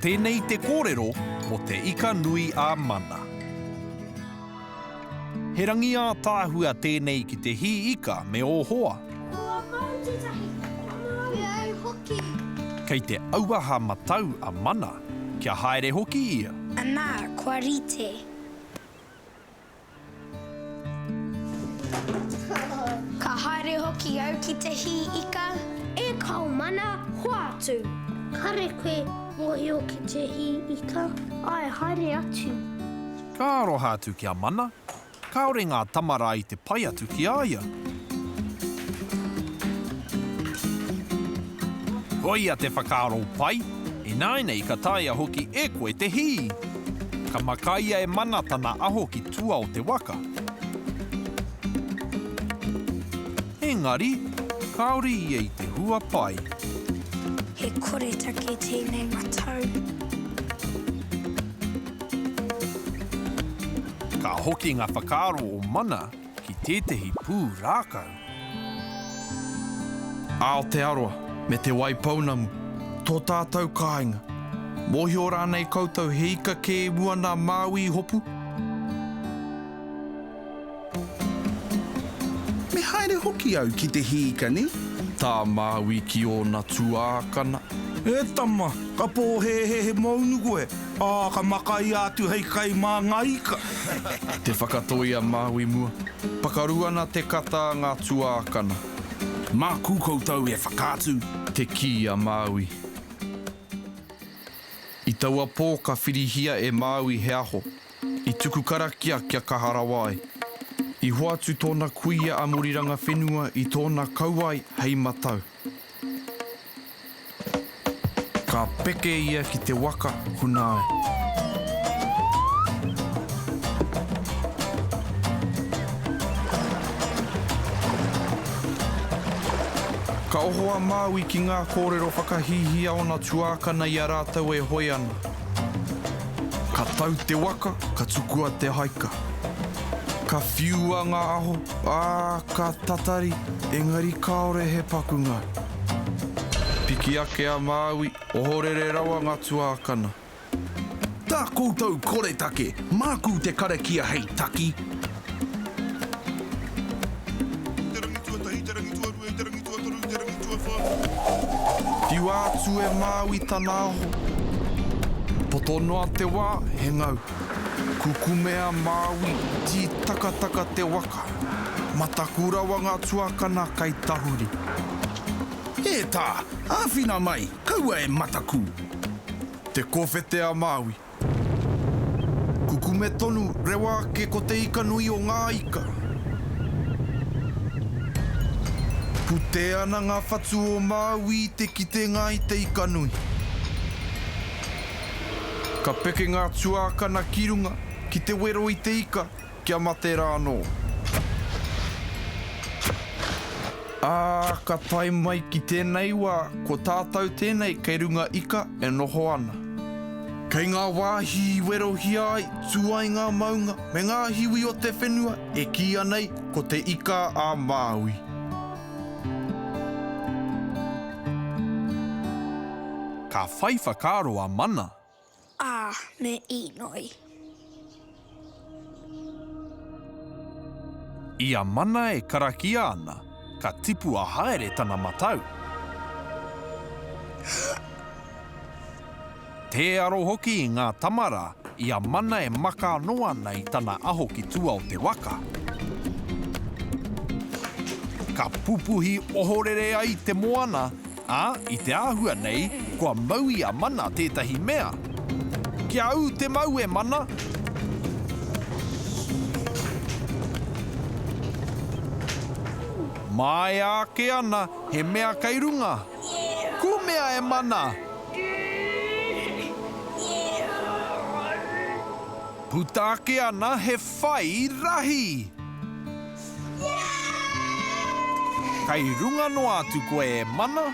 Tēnei te kōrero mō te ika nui a Mana. He rangi ātaahua tēnei ki te hī ika me ō hoa. Kua mau tētahi, kua mau. Me au hoki. Kei te auaha matau a Mana, kia haere hoki ia. Anā, kua rite. Ka haere hoki au ki te hī ika. E kao mana, hoatu. Kare koe mohio ki te hī ika? Ae, haere atu. Ka aroha atu ki a Mana, kāore ngā tama rā i te pai atu ki a ia. Koia te whakaaro pai, ināianei ka taea hoki e koe te hī. Ka makaia e Mana tana aho ki tua o te waka. Engari, kāore ia i te hua pai. He koretake tēnei matau. Ka hoki ngā whakaaro o Mana ki tētehi pū rākau. Aotearoa me Te Waipounamu, tō tātou kāinga. Mōhio rānei koutou he ika kē i mua nā Māui i hopu? Me haere hoki au ki te hī ika, nē? Tā Māui ki ōna tuākana. E tama, ka pōhēhē he mounu koe, ā, ka makaia atu hei kai mā ngā ika. Te whakatoi a Māui mua. Pakaru ana te kata a ngā tuākana. Māku koutou e whakaatu. Te kī a Māui. I taua pō ka whirihia e Māui he aho. I tuku karakia kia kaha rawa ai. I hoatu tōna kuia a Murirangawhenua i tōna kauae hei matau. Ka peke ia ki te waka huna ai. Ka oho a Māui ki ngā kōrero whakahīhī a ōna tuākana i a rātou e hoe ana. Ka tau te waka, ka tukua te haika. Ka whiua ngā aho, ā, ka tatari, engari kāore he paku ngau. Piki ake a Māui, ohorere rawa ngā tuākana. Tā koutou koretake, māku te karakia hei taki. Te rangi tuatahi, te rangi tuarua, te rangi tuatoru, te rangi tuawha. Whiua atu e Māui tana aho. Poto noa te wā, he ngau. Kukume a Māui, tītakataka te waka. Mataku rawa ngā tuakana kai tahuri. E tā, āwhina mai, kaua e mataku. Te kowhete a Māui. Kukume tonu, rewa ake ko te ika nui o ngā ika. Putē ana ngā whatu o Māui i te kitenga i te ika nui. Ka peke ngā tuākana ki runga, ki te wero i te ika, kia mate rā anō. Ā, ka tae mai ki tēnei wā, ko tātou tēnei kei runga ika e noho ana. Kei ngā wāhi i werohia ai, tū ai ngā maunga me ngā hiwi o te whenua e kīia nei ko Te Ika a Māui. Ka whai whakaaro a Mana. Ā, me īnoi. I a Mana e karakia ana, ka tipua haere tana matau. Tē aro hoki i ngā tama rā, i a Mana e maka anō ana i tana aho ki tua o te waka. Ka pupuhi ohorere ai te moana, ā, i te āhua nei, kua mau i a Mana tētahi mea. Kia ū te mau e Mana! Maea ake ana he mea kei runga. Kumea e Mana! Puta ake ana he whai rahi! Kei runga noa atu koe e Mana!